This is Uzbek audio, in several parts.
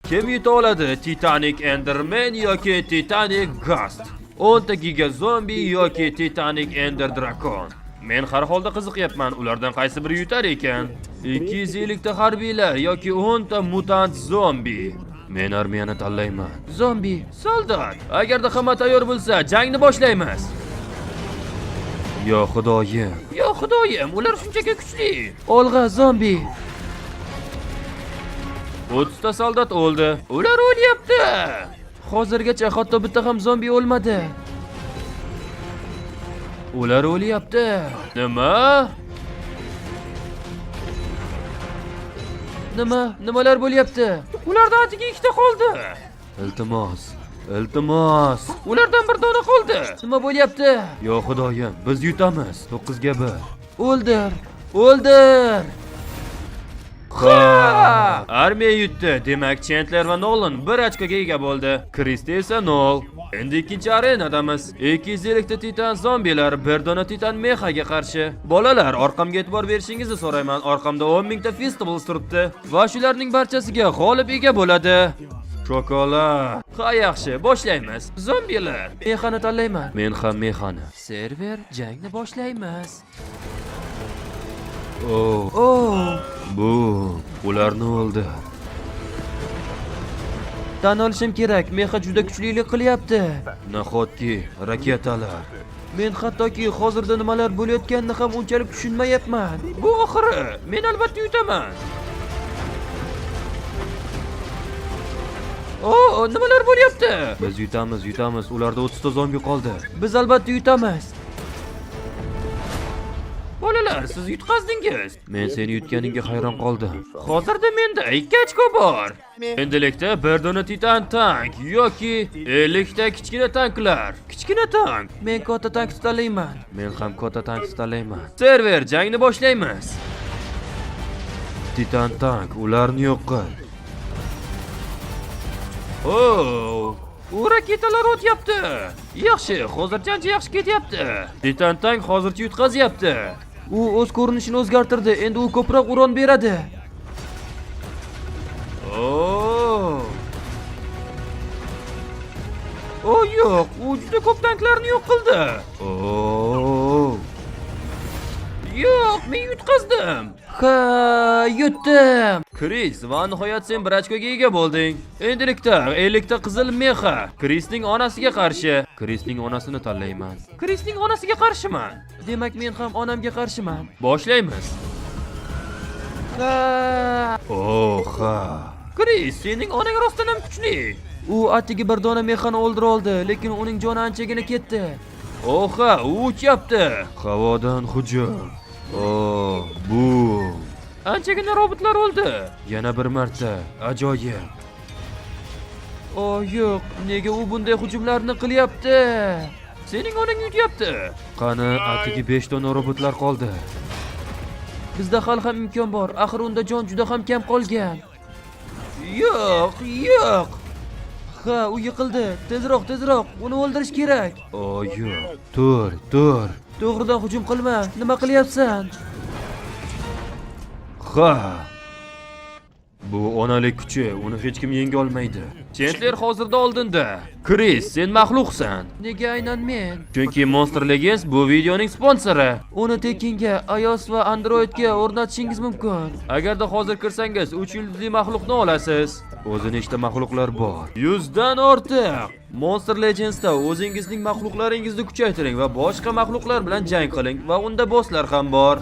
Kim yuta oladi? Titanic Enderman yoki Titanic Ghast? 10 ta giga zombi yoki Titanic Ender Dragon? Men har holda qiziqyapman, ulardan qaysi biri yutar ekan? 250 ta harbiylar yoki 10 ta mutant zombi? Men armiyani tanlayman. Zombi, soldat. Agarda hamma tayyor bo'lsa, jangni boshlaymiz. Yo xudoyim. Yo xudoyim, ular shunchaki kuchli. Olg'a zombi. 30 ta soldat o'ldi. Ular o'lyapti. Hozirgacha hatto bitta ham zombi o'lmadi. Ular o'lyapti. Nima? Nima? Nimalar bo'lyapti? Ulardan atigi ikkita qoldi. Iltimos. Iltimos. Ulardan bir dona qoldi. Nima bo'lyapti? Yo xudoyim, biz yutamiz. 9 ga 1. O'ldir. O'ldir. Ha! Armiya yutdi. Demak, Chandler va Nolan bir ochkoga ega bo'ldi. Kristi esa 0. Endi ikkinchi arenadamiz. 250 ta titan zombilar bir dona titan mexaga qarshi. Bolalar, orqamga e'tibor berishingizni so'rayman. Orqamda 10 mingta Feastables turibdi va shularning barchasiga g'olib ega bo'ladi. Shokolad. Ha, yaxshi, boshlaymiz. Zombilar. Mexani tanlayman. Men ham mexani. Server, jangni boshlaymiz. Oh, oh. Bu ularni o'ldi. Tan olishim kerak, mexa juda kuchlilik qilyapti. Nahotki raketalar. Men hattoki hozirda nimalar bo'layotganini ham unchalik tushunmayapman. Bu oxiri. Men albatta yutaman. O, nimalar bo'lyapti? Biz yutamiz, yutamiz. Ularda 30 ta zombi qoldi. Biz albatta yutamiz. Bolalar, siz yutqazdingiz. Men seni yutganingga hayron qoldim. Hozirda menda 2 ochko bor. Endilikda bir dona titan tank yoki 50 ta kichkina tanklar. Kichkina tank. Men katta tank tanlayman. Men ham katta tank tanlayman. Server, jangni boshlaymiz. Titan tank, ularni yo'q qil. Oh, u raketalar otyapti. Yaxshi, hozircha ancha yaxshi ketyapti. Titan tank hozircha yutqazyapti. U o'z ko'rinishini o'zgartirdi. Endi u ko'proq uron beradi. Oh. Oh yo'q, u juda ko'p tanklarni yo'q qildi. Oh. Yo'q, men yutqazdim. Ha, yutdim. Kris, va nihoyat sen bir ochkoga ega bo'lding. Endilikda 50 ta qizil mexa Krisning onasiga qarshi. Krisning onasini tanlayman. Krisning onasiga qarshiman. Demak, men ham onamga qarshiman. Boshlaymiz. Ha. Oh, ha. Kris, sening onang rostdan ham kuchli. U atigi bir dona mexani o'ldira oldi, lekin uning joni anchagina ketdi. Oha, u uchyapti. Havodan hujum. Oh, bu. Anchagina robotlar o'ldi. Yana bir marta. Ajoyib. Oh yo'q, nega u bunday hujumlarni qilyapti? Sening onang yutyapti. Qani, atigi 5 dona robotlar qoldi. Bizda hali ham imkon bor. Axir unda jon juda ham kam qolgan. Yo'q, yo'q. Ha, u yiqildi. Tezroq, tezroq. Uni o'ldirish kerak. O, yo'q. Tur, tur. To'g'ridan hujum qilma. Nima qilyapsan? Ha. Bu onalik kuchi, uni hech kim yenga olmaydi. Chandler hozirda oldinda. Chris, sen maxluqsan. Nega aynan men? Chunki Monster Legends bu videoning sponsori. Uni tekinga iOS va Androidga o'rnatishingiz mumkin. Agarda hozir kirsangiz, 3 yulduzli maxluqni olasiz. O'zi nechta maxluqlar bor? 100 dan ortiq. Monster Legends'da o'zingizning maxluqlaringizni kuchaytiring va boshqa maxluqlar bilan jang qiling va unda bosslar ham bor.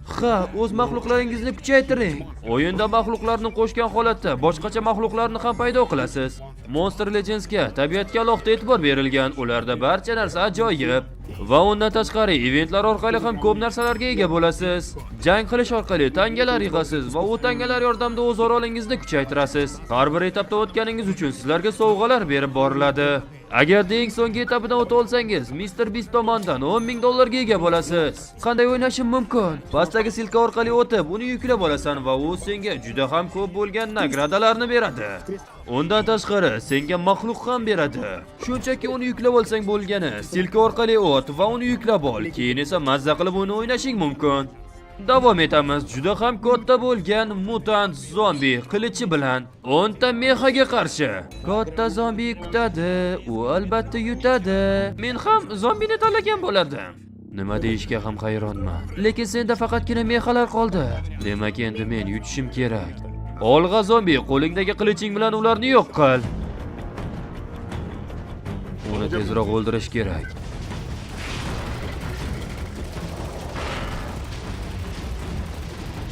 Ha, o'z maxluqlaringizni kuchaytiring. O'yinda maxluqlarni qo'shgan holatda boshqacha maxluqlarni ham paydo qilasiz. Monster Legends'ga tabiatga alohida e'tibor berilgan. Ularda barcha narsa ajoyib. Va undan tashqari eventlar orqali ham ko'p narsalarga ega bo'lasiz. Jang qilish orqali tangalar yig'asiz va u tangalar yordamida o'z orolingizni kuchaytirasiz. Har bir etapda o'tganingiz uchun sizlarga sovg'alar berib boriladi. Agarda eng so'nggi etapidan o'ta olsangiz, Mr. Beast tomonidan 10 ming dollarga ega bo'lasiz. Qanday o'ynashim mumkin? Pastdagi silka orqali o'tib, uni yuklab olasan va u senga juda ham ko'p bo'lgan nagradalarni beradi. Undan tashqari, senga maxluq ham beradi. Shunchaki uni yuklab olsang bo'lgani. Silka orqali o't va uni yuklab ol. Keyin esa mazza qilib uni o'ynashing mumkin. Davom etamiz. Juda ham katta bo'lgan mutant zombi qilichi bilan 10 ta mehaga qarshi. Katta zombi kutadi, u albatta yutadi. Men ham zombini tanlagan bo'lardim. Nima deyishga ham hayronman. Lekin senda faqatgina mehalar qoldi. Demak, endi men yutishim kerak. Olg'a zombi, qo'lingdagi qiliching bilan ularni yo'q qil. Uni tezroq o'ldirish kerak.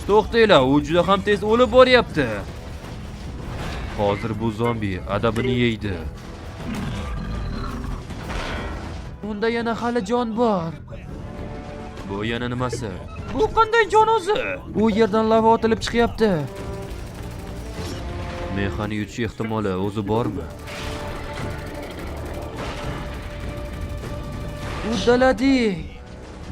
To'xtanglar, u juda ham tez o'lib boryapti. Hozir bu zombi adabini yeydi. Unda yana hali jon bor. Bu yana nimasi? Bu qanday jon o'zi? U yerdan lava otilib chiqyapti. Mexani yutish ehtimoli o'zi bormi? Uddaladik.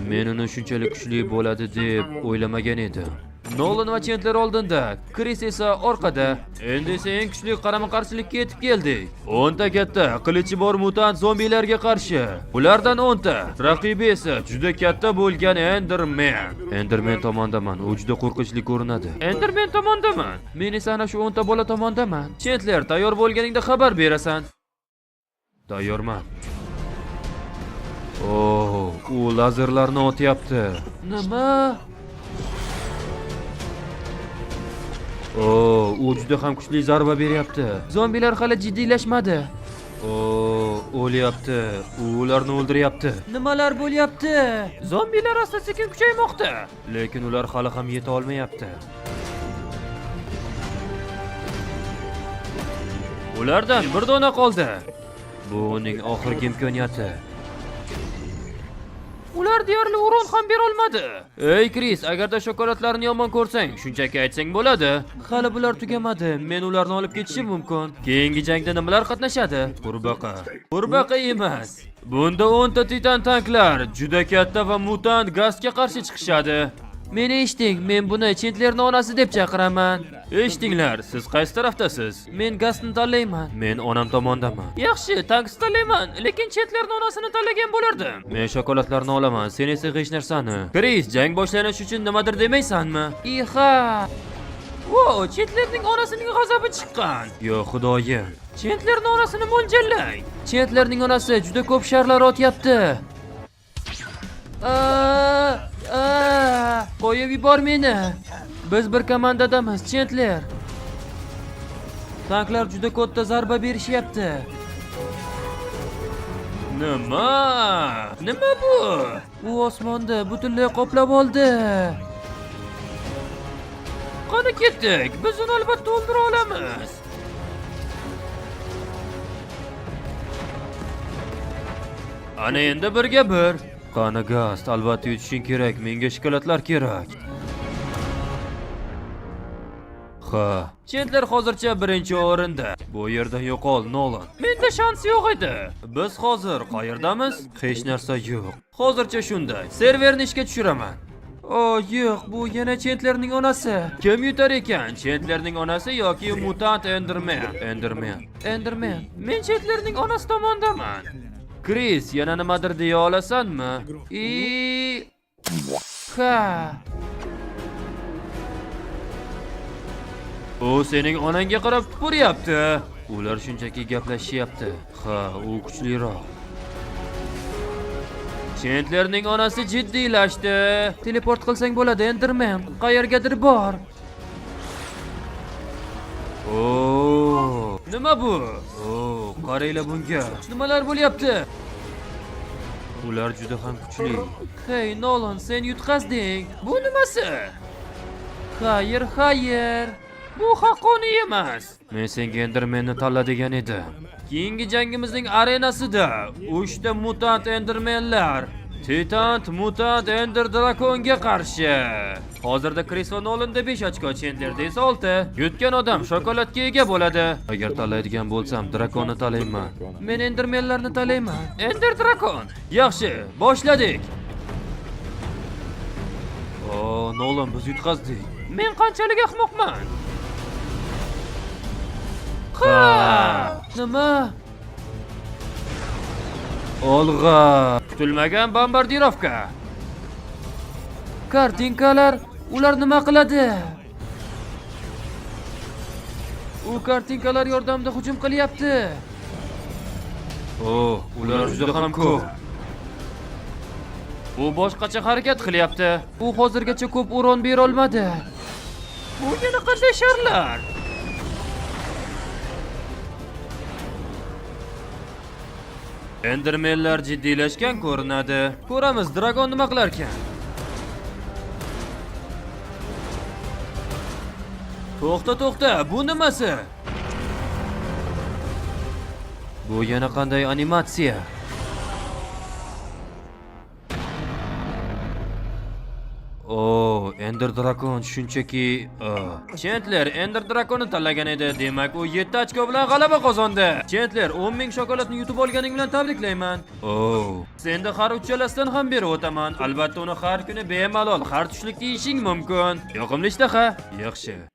Men uni shunchalik kuchli bo'ladi deb o'ylamagan edim. Nolan va Chandler oldinda, Chris esa orqada. Endi esa eng kuchli qarama-qarshilikka yetib keldik. 10 ta katta qilichi bor mutant zombilarga qarshi. Ulardan 10 ta. Raqibi esa juda katta bo'lgan Enderman. Enderman tomondaman, u juda qo'rqinchli ko'rinadi. Enderman tomondaman. Men esa ana shu 10 ta bola tomondaman. Chandler, tayyor bo'lganingda xabar berasan. Tayyorman. Oh, u lazerlarni otyapti. Nima? Oh, u juda ham kuchli zarba beryapti. Zombilar hali jiddiylashmadi. Oh, o'lyapti. U ularni o'ldiryapti. Nimalar bo'lyapti? Zombilar asta-sekin kuchaymoqda. Lekin ular hali ham yeta olmayapti. Ulardan bir dona qoldi. Bu uning oxirgi imkoniyati. Ular deyarli uron ham bera olmadi. Ey Chris, agarda shokoladlarni yomon ko'rsang, shunchaki aytsang bo'ladi. Hali bular tugamadi. Men ularni olib ketishim mumkin. Keyingi jangda nimalar qatnashadi? Qurbaqa. Qurbaqa emas. Bunda 10 ta titan tanklar juda katta va mutant gazga qarshi chiqishadi. Meni eshiting, men buni Chandlerning onasi deb chaqiraman. Eshitinglar, siz qaysi tarafdasiz? Men gazni tanlayman. Men onam tomondaman. Yaxshi, tankni tanlayman, lekin Chandlerning onasini tanlagan bo'lardim. Men shokoladlarni olaman, sen esa hech narsani. Chris, jang boshlanishi uchun nimadir demaysanmi? Iha. Wow, Chandlerning onasining g'azabi chiqqan. Yo xudoyim. Chandlerning onasini mo'ljallang. Chandlerning onasi juda ko'p sharlar otyapti. Aa, aa, qo'yib yubor meni. Biz bir komandadamiz, Chandler. Tanklar juda katta zarba berishyapti. Nima? Nima bu? U osmonda butunlay qoplab oldi. Qani ketdik? Biz uni albatta o'ldira olamiz. Ana endi birga bir. Qani Gast, albatta yutishing kerak. Menga shokoladlar kerak. Ha, Chandler hozircha birinchi o'rinda. Bu yerdan yo'qol, Nolan. Menda shans yo'q edi. Biz hozir qayerdamiz? Hech narsa yo'q. Hozircha shunday. Serverni ishga tushiraman. O, yo'q, bu yana Chandlerning onasi. Kim yutar ekan? Chandlerning onasi yoki mutant Enderman? Enderman. Enderman. Men Chandlerning onasi tomondaman. Chris, yana nimadir deya olasanmi? I Ha. U sening onangga qarab tupuryapti. Ular shunchaki gaplashyapti. Ha, u kuchliroq. Chandlerning onasi jiddiylashdi. Teleport qilsang bo'ladi, Enderman. Qayergadir bor. Oo, nima bu? Oo, qaranglar bunga. Nimalar bo'lyapti? Ular juda ham kuchli. Hey Nolan, sen yutqazding. Bu nimasi? Xayr, xayr. Bu haqqoniy emas. Men senga Endermanni tanla degan edim. Keyingi jangimizning arenasida 3 ta mutant Endermanlar Titan mutant Ender Drakonga qarshi. Hozirda Chris va Nolan'da 5 ochko, Chandlerda esa 6. Yutgan odam shokoladga ega bo'ladi. Agar tanlaydigan bo'lsam, Drakonni tanlayman. Men Endermanlarni tanlayman. Ender Drakon. Yaxshi, boshladik. O, Nolan, biz yutqazdik. Men qanchalik ahmoqman? Ha! Nima? Olg'a! Kutilmagan bombardirovka. Kartinkalar. Ular nima qiladi? U kartinkalar yordamida hujum qilyapti. Oh, ular juda ham ko'p. U boshqacha harakat qilyapti. U hozirgacha ko'p uron bera olmadi. Bu yana qanday sharlar? Endermenlar jiddiylashgan ko'rinadi. Ko'ramiz, dragon nima qilarkan. To'xta, to'xta, bu nimasi? Bu yana qanday animatsiya? O, Ender Dragon shunchaki. Chandler Ender Dragonni tanlagan edi. Demak, u 7 ochko bilan g'alaba qozondi. Chandler, 10 ming shokoladni yutib olganing bilan tabriklayman. O, senda har uchalasidan ham berib o'taman. Albatta uni har kuni bemalol har tushlikda yeyishing mumkin. Yoqimli ishtaha. Yaxshi.